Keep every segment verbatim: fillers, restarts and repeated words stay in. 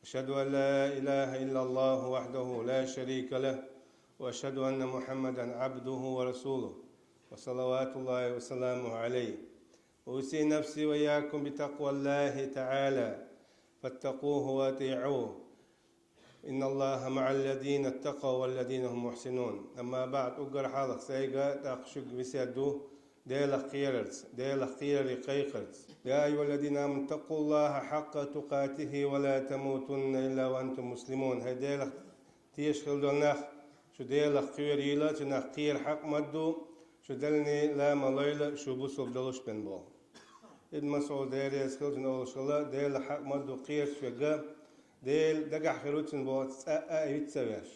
أشهد أن لا إله إلا الله وحده لا شريك له، وأشهد أن محمدا عبده ورسوله، وصلوات الله وسلامه عليه. أوصي نفسي وإياكم بتقوى الله تعالى، فاتقوه وأطيعوه. إن الله مع الذين اتقوا والذين هم محسنون. أما بعد، уггар хьалха сайга, тӀаккха шуга весет ду Делах кхерарца, Делах кхерарца кхайкхарца. يا أيها الذين آمنوا اتقوا الله حق تقاته ولا تموتن إلا وأنتم مسلمون. ХӀай Делах теша хила долу нах, шу Делах кхерийла, цунах кхера хьакъ ма ду, шу Делан ла ма лойла, шу бусалба долуш бен боху. Ибн МасӀуд, Дела реза хила цунна, олуш хилла: Делах хьакъ ма ду кхераш верг, Дела дагахь хир ву цунна боху цкъа а виц ца веш.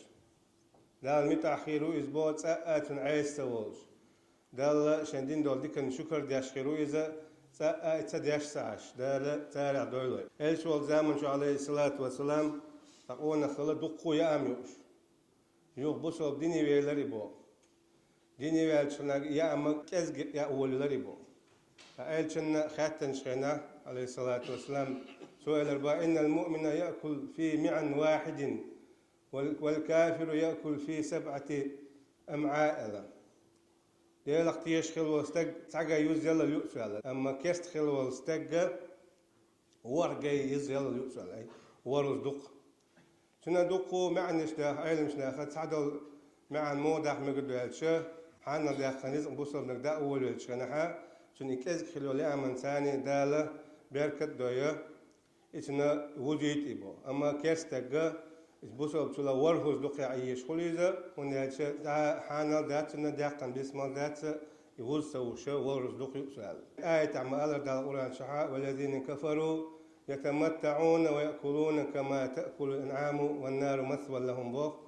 Далла муьтӀахь хир ву иза боху цкъа а цунна Ӏеса ца волуш. Далла шайн дина долу диканна шукар деш хир ву иза, цкъа а ца деш ца Ӏаш, Дала царех дойлой. Элча волчу заманчохь, алейхиссалату вассалам, цхьа къонах хилла дуккха яам юуш. Юха бусалба дине велира и боху. Дине ваьллачу хенахь яам кӀезиг яа волавелира и боху. Ткъа Элчанна хаьттинчу хенахь, алейхиссалату вассалам, цо элира боху: إن المؤمن يأكل في معا واحد، وال-، والكافر يأكل في سبعة أمعاء аьлла. Делах теша хила волу стаг цхьа гай юззалла юуш ву аьлла, амма керста хила волу стаг ворхӀ гай юззалла юуш ву аьлла, ай, ворхӀазза дукха. Цуьнан дуккха маьӀнаш даха Ӏеламнаха, цхьадолу маьӀна муха даха мегар ду аьлча, хьанал даьккхина ризкъ бусалбаниг даа волавеллачу хенахь, цунна и кӀезиг хила йолу яаман царна Дала беркат а дой, и цунна вузийта и боху. Амма керста стаг, иза бусалбачул ворхӀазза дукха яа езаш хуьлу иза, хӀунда аьлча дӀа хьанал дац цунна, даьккхина бисмал дац, и вуза ца вуш, ворхӀазза дукха юуш ву аьлла. Аятехь ма-аллара Дала Къуръан чохь: والذين كفروا يتمتعون ويأكلون كما تأكل الأنعام والنار مثوى لهم боху.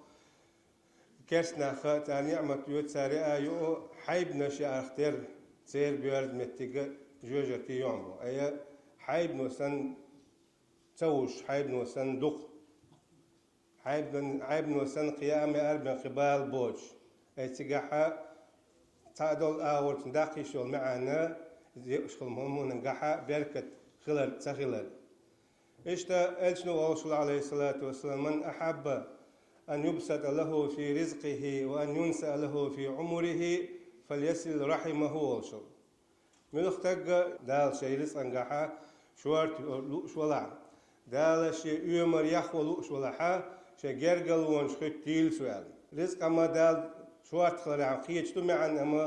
Керста нах, цара ниӀмат йоцу, цара яа юу хьайбанаш яарх тера, церан боьрза меттиг жоьжахати юьхь бу. Ай, хьайбано санна ца вуш, хьайбано санна дукха. Хьайбан-, хьайбано санна кхин яам яар бен кхин бала боцуш. Ай, цигахь цхьадолу агӀор цунна даккха йиш йолу маьӀна, иза юуш хилла хӀуманна гахь беркат хилар, ца хилар. Иштта Элчано олуш хилла, алейхиссалату вассалам: من أحب أن يبسط له في رزقه وأن ينسأ له في عمره فليصل رحمه олуш хилла. Муьлхха стаг Дала шайн ризкъангахь шорта лууш валахь, Дала шен оьмар яхво лууш валахь, шайн гергарлонаш хӀоьттийла цо аьлла. Ризкъа ма Дала шорта хиларехь кхечу ду маьӀна, амма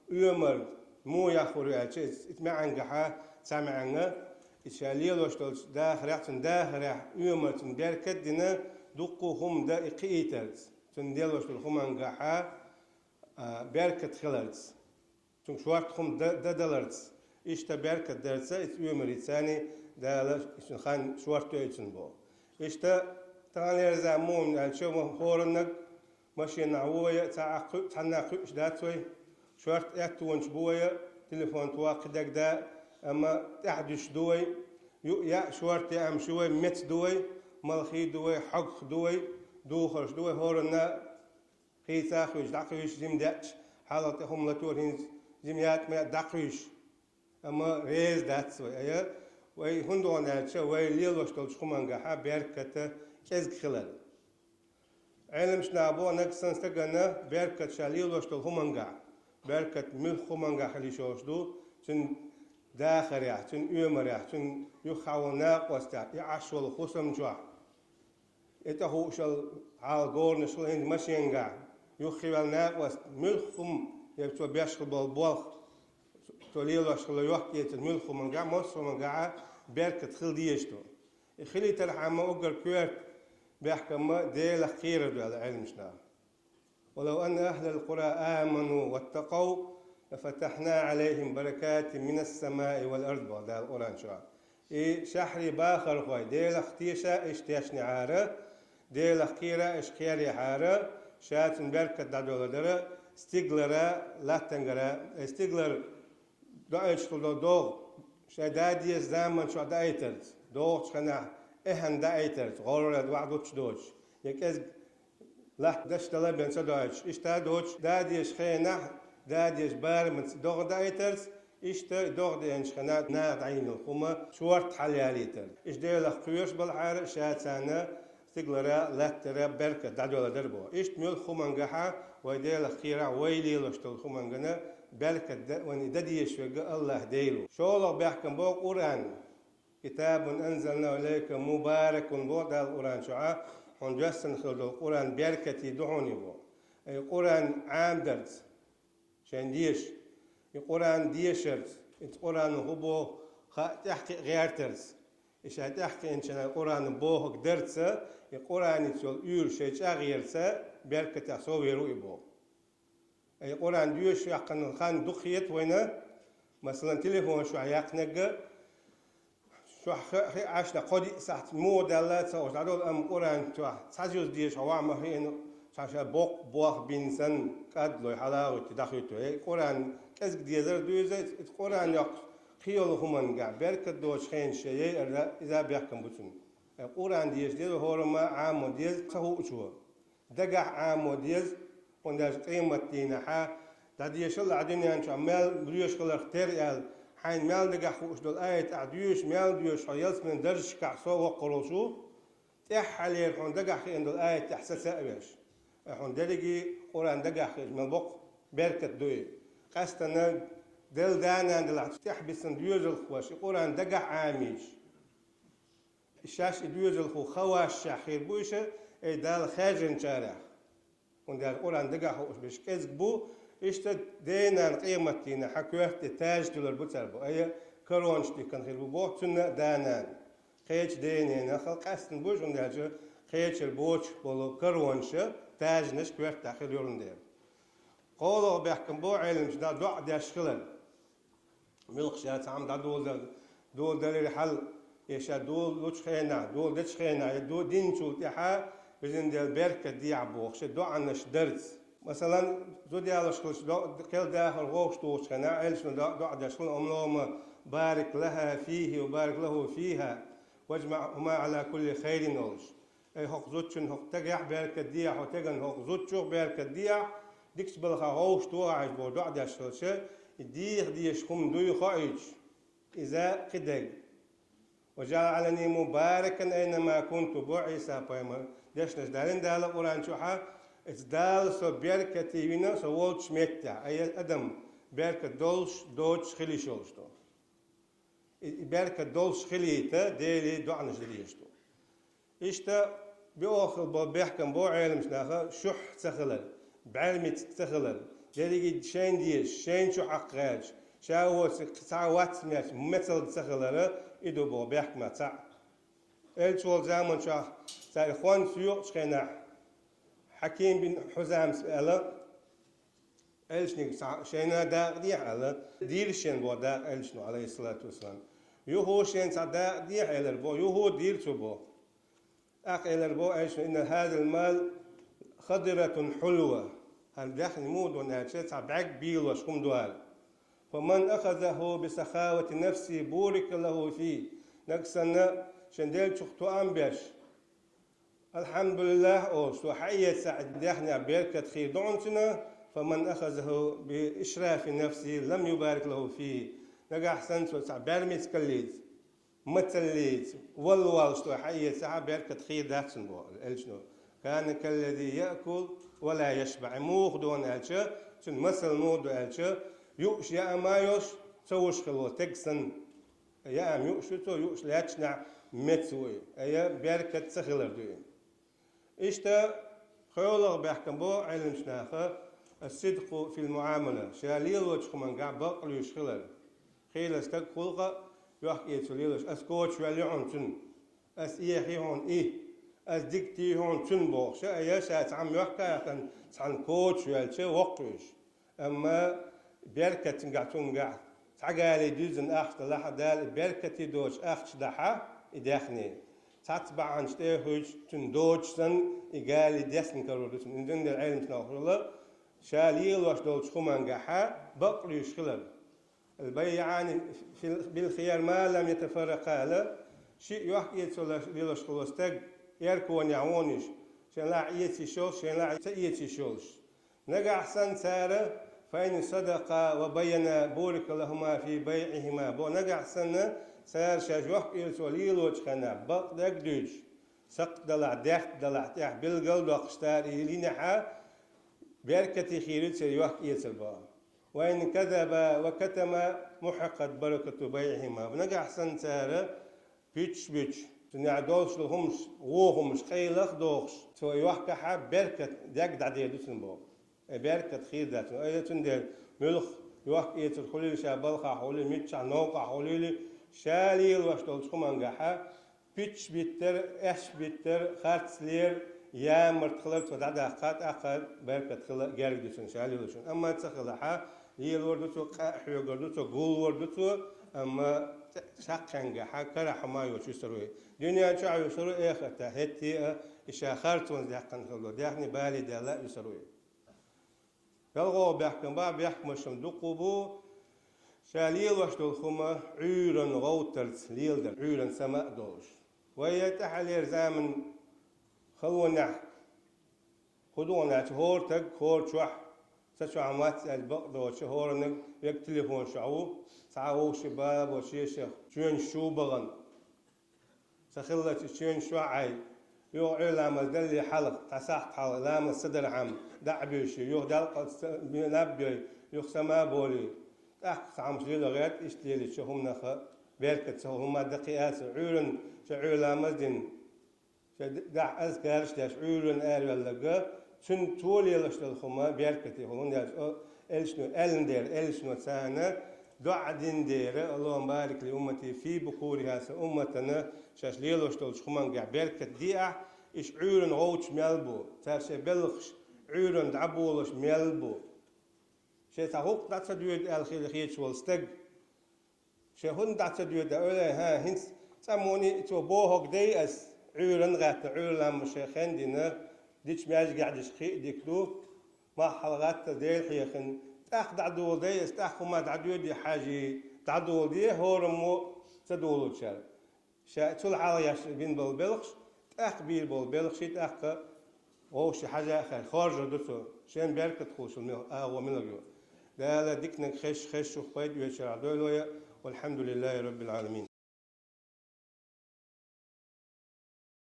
оьмар муха яхвар ю аьлча, иза, иза маьӀна гахь цхьа маьӀна, иза ша лелош долчу дахарехь, цуьнан дахарехь оьмар, цуьнан беркат а дина, дуккха а хӀума дан и кхиийтарца, цуьнан лелош долу хӀуманна гахь, а, беркат хиларца. Цуьнга шорта хӀума дан, дан даларца, иштта беркат дарца, иза оьмар йицани Дала иза хан шорта йойцун боху. Иштта таханлерза муха аьлча, ма хӀораннаг машенахь ву вай, цхьа а кхуьу-, цхьанна а кхуьуш дац вай, шорта аьттонаш бу вай, телефон тоха кхидерг да, амма тӀаьхьа дуьсуш ду вай, юа яа шорта яамаш ю вай, меца ду вай, малхий ду вай, хьогах ду вай, духарш ду вай, хӀоранна а Хийца а хуьйш, дӀакхуьйш, жима деача, хьалха тӀе хӀума латора хӀинца жима ятӀа ма яа дӀакхуьйш. Амма реза дац вай, ая, вай хӀунда аьлча, вай лелош долчу хӀумангахьа берката кӀезиг хилар. Ӏеламчу наха боху, нагахь санна стагана беркат ша лелош долу хӀумангахь, беркат муьлхха хӀумангахь хила йиш йолуш ду, цуьнан дахарехь, цуьнан оьмарехь, цуьнан юххехь волу накъостехь, и Ӏаш волу хӀусам чохь. И тӀехуушал хьала горнаш хила хӀинца машенгахь, юххе ваьлла накъост, муьлхха хӀума, я цо беш хила болу болх, цо лелош хила йохк-эцар, муьлхха хӀумангахь, массо а хӀумангахьа беркат хила дезаш ду. И хилийтархьама уггар коьрта бехкамма Делах кхерар ду аьлла Ӏеламчу наха. ولو أن أهل القرى آمنوا واتقوا لفتحنا عليهم بركات من السماء والأرض боху Дала Къуръан чохь. И шахьрий бахархой Делах теша, иштта тешнехьара, Делах кхера, иштта кхерехьара, ша цуьнан беркат дӀадолла дара, стиглара, латтангара, э, стиглара доуьйтуш хила долу догӀу, шайн дадеша заман чохь даийтарца, догӀучу хенахь эхьан даийтарца, гӀорра ваха дуттуш доцуш, я кӀезиг латта даш дала бен ца доуьйтуш, иштта доцуш, дадеша хенахь, дадеша барамца догӀа даийтарца, Иштта и догӀа деанчу хенахь наха дӀайинарг хӀума шорта хьалаялийтар. Иштта Делах кхоьруш балахьара, ша царна стигалара, латтара беркат дӀадоладар боху. Иштта муьлхха хӀумангахьа вай Делах кхерахь, вай лелош долу хӀумангана беркат дан, вайна и дан дезаш верг АллахӀ Дела ву. ШолгӀа бехкам боху Къуръан. «Китабун анзалнаху илайка мубаракун», боху Дала Къуръан чохь, хьуна доьссина хила долу Къуръан беркате ду хьуна и боху. И Къуръан Ӏамадарца, шайна деша, и Къуръан дешарца, и Къуръано хӀун боху хаа тӀаьхьакхиа гӀертарца, и ша тӀаьхьакхиъначу Къуръано бохург дарца, и Къуръаница йолу уьйр шайн чӀагӀъярца беркатех совер ву и боху. И Къуръан доьшуш яккхина хан дукха хета вайна, масалан, телефон чохь яьккхинарг, чохь хи-, хи-, Ӏаш дан кхо диъ сахьт муха даьлла а ца хууш дӀадолу, амма Къуръан чохь цхьа жуз деша хьо ваха ма хиъна, цхьа ша боккха бох бина санна, кӀадлой хьалагӀуьтту, дӀахуьтту. Э, Къуръан кӀезиг дезар ду иза, иза Къуръан йоккхуш кхин йолу хӀумангахь беркат доцучу хенаш яйара, иза бехкам бу цуьнан. Э, Къуръан деша деза хӀорамма Ӏамо деза ца хуучо. Дагахь Ӏамо деза, хӀунда аьлча къематдийнахьа дӀадешалла ахь дуьнен чохь мел доьшуш хиларх тера аьлла, хьайна мел дагахь хууш долу аят ахь доьшуш, мел доьшуш хьо ялсаманин даржашкахь со воккхур волуш ву, тӀаьххьалера хьуна дагахь хиъна долу аят ахь саца а веш. Ткъа хьуна дерриге Къуръан дагахь хиъча мел боккха беркат ду и. Къаьсттина Делан да-нана делахь тӀаьхьабиссина доьзалхоша и Къуръан дагахь Ӏамийча. Шаьш и доьзалхо хавашшехь хир бу иша, ай Дала хаьржинчарех. ХӀунда аьлча Къуръан дагахь хууш берш кӀезиг бу, иштта ден-ненан къематдийнахь хьан коьрта тӀе таж туьлур бу цара боху. Ай, коронаш дихкина хир бу боху цуьнан а да-нана. Кхечу ден-ненан хала къаьсттина бу, хӀунда аьлча кхечуьра боцуш болу коронаш, тажнаш коьртахь хир йолун дела. КхоалгӀа бехкам бу Ӏеламчу наха доӀа деш хилар. Муьлхха ша цхьамма дӀадоладар, доладалира хьал, я ша долалучу хенахь, доладечу хенахь, я до-, динчул тӀаьхьа, везан Дела, беркат дехьа бохуш, доӀанаш дарца. Масалан, зуда ялош хилча, до-, кхел дахар вовшах тухучу хенахь, Ӏелашна до-, доӀа деш хилла, Аллахумма барик лаха фихи ва барик лаху фиха, ваджмаъхума ала кулли хайрин олуш. Ай, хӀокху зудчун, хӀокху тегехь беркат дехьа, хӀокху теган хӀокху зудчух беркат дехьа, дикачу балхах вовшах тохахьаш боху доӀа деш хилча, и деха дезаш хӀума дуй хоуьйтуш, иза кхидерг. «Ва жаъалани мубаракан айнама кунту», бо Ӏийса пайхамар. Дешнаш далийна Дала Къуръан чохьа, иза Дала со беркате вина со волчу меттехь, ай адам беркат долуш, доцуш хила йиш йолуш ду. И, и беркат долуш хилийта, Деле доӀанаш дан дезаш ду. Иштта, биъолгӀа хила болу бехкам бо Ӏеламчу наха шуьхь ца хилар, бӀаьрмециг ца хилар, дерриге шайна дезаш, шайна чу хьакха гӀерташ, ша воцург цхьа а вац моьттуш, мецалла ца хилара, и ду боху бехкамех цхьаъ. Элча волу заман чохь цара хӀонс йоькъучу хенахь, Хьаким бин Хьузамас аьлла, Элчаниг цхьа шайна дакъа дехьа аьлла, дийра шена боху дакъа Элчано, алейхиссалату вассалам. Юха шена цхьа дакъа дехьа элира боху, юха дийра цо боху. ТӀаккха элира боху Элчано: «Инна хазал мал хадратун хьулва». ХӀара даьхни муха ду аьлча, цхьа бӀаьрг бийлош хӀума ду аьлла. «Фаман ахазаху би сахавати нафси бурика лаху фи». Нагахь санна шен деллачух тоам беш, «Алхьамдулиллах», олуш, цо хьаэцахь, даьхнех беркат хир ду хьуна цуьнан, «фаман ахазаху би ишрафи нафси лам юбарик лаху фи». Нагахь санна цо цхьа бӀаьрмецкаллица, мацаллица, валвалш цо хьаэцахь, беркат хир дац цуьнан боху Элчано. «Кана каллази яъкул ва ла яшбаъ». Муха ду аьлча, цуьнан масал муха ду аьлча, юуш яа ма йолуш, ца вуш хилла стаг санна. Яа юуш ю цо, юуш лаьтташ нах меца ву и. Ая беркат ца хилар ду и. Иштта, кхоалгӀа бехкам бо Ӏеламчу наха: «Ас-сидкъу фил муамала», ша лелочу хӀумангахь бакълуьйш хилар. Хийла стаг гӀуллакх а йохк-эцо лелош: «Ас коча ваьлла ю хьуна цуьнан, ас эхий хьуна и, ас дика дий хьуна цуьнан», бохуш, ая ша цхьамма мохк а яьккхина, цхьаьна коча ваьлча воккхуьйш. Амма беркат цуьнгахь, цуьнгахь цхьа гали дуьззина ахча далахь а, Дала и беркате доцуш ахча дахь а, и даьхни, цхьацца бахьанаш тӀе а хӀуьттуш, цуьнан доцуш санна, и гали десна карор ду цунна. Иза динан Ӏеламчу нах хилла, ша лелош долчу хӀумангахь бакълуьйш хилар. «Аль-баййаани фил-, бил-хияр ма лам ятафарракъа», аьлла, шиъ йохк-эцо лелош хилла стаг, эрконехь вонаш, шен лахь эца йиш йолуш, шен лахь ца эца йиш йолуш. Нагахь санна цара فإن صدقا وبينا بورك لهما في بيعهما. Бо нагахь санна, цара шаьш йохк-эцар лелочу хенахь, бакъдерг дуьйцуш, сакхт далахь, дехт далахь, тӀехь билгал а доккхуш цара и линехьа, беркате хир ю церан йохк-эцар боху. وإن كذبا وكتما محقت بركة بيعهما. Нагахь санна цара пуьташ буьтуш, цуьнан долуш долу хӀумаш, вон хӀумаш къайлах а дохуш, цо йохкахьа беркат дегга дӀадер ду цунна боху. Э, беркат хир дац цунна. Ай, цундела муьлхха йохк-эцар хуьлийла, ша балхахь хуьлийла, муьлххачу новкъахь хуьлийла, ша лелош долчу хӀумангахьа, пуьташ биттар, аьшпаш биттар, харцлер, ямарта хилар цо дӀадаккха, тӀаккха беркат хила герга ду цунна ша лелочун. Амма ца хилахьа, лелор ду цо, къа а хьоьгур ду цо, гуллур ду цо, амма цхьаькхангахьа карахь хӀума йоцуш висар ву. Дуьнен чохь а висар ву, эхартахь хӀетте а, и ша харцонца даьккхина хилла, даьхни бале даьлла а висар ву. ЯлгӀо бехкам бахь, бехкамашна дуккха бу, ша лелош долу хӀума Ӏуьйранна гӀовттарца леладар, Ӏуьйранна сама а долуш. Вай я тӀаьхьалера заман халонехь, кху догӀанехь хӀора таг, хӀора чохь, ца чохь вац аьлла бакъдолчу хӀораннаг вега телефон чохь ву, цхьа вовши бала бо шешех, чоьнаш чу бахана. Ца хиллачу чоьнаш чохь Ӏай, юха Ӏуьйра ламаз далле хьалха, цхьа сахьт хьалха ламаз ца дархьама, дӀа а буьйший, юха делкъалц наб а йой, юха сама а болий, тӀаккха цхьа хӀумаш лело гӀерта, иштта лелийча хӀуманах беркат ца хуьлу, хӀума даккхий аса, Ӏуьйранна ша Ӏуьйра ламаз дина, ша дахьа азкараш а деш, Ӏуьйранна араваьлларг, цуьнан цо лелош долу хӀума беркате хуьлу, хӀунда аьлча элчано аьлла дера, элчано царна доӀа дина дера, اللهم بارك لأمتي في بكورها, сан умматана шаьш лелош долчу хӀумангахь беркат де ахь, уьш Ӏуьйранна гӀовттуш мел бу, цара шайн белхаш Ӏуьйранна дӀаболуш мел бу. Шен цхьа хӀума дӀа ца доьду аьлла хила хеташ волу стаг, шен хӀунда дӀа ца доьду, ойла, хӀан, хӀинца цкъа муьлхха а цо бохург дой ас, Ӏуьйранна гӀаьттина, Ӏуьйра ламаз шен хенна дина, дича маьждигехь дича кхин а дика ду, мах хьалагӀаттар Дела хьехина, тӀаккха дӀадоладой ас, тӀаккха хӀума дӀадоьду хьажий, дӀадоладе, хӀораммо ца долучара. Ша цул хьалха еш бина болу белхаш, тӀаккха бийр болу белхаш, тӀаккха вовши хьажа а хаьа, хоржур ду цо, шен беркат хуьлуш мел агӀо милла ю. Дала диканиг хезаш, хезачух пайда оьцурехь дойла вай, والحمد لله رب العالمين.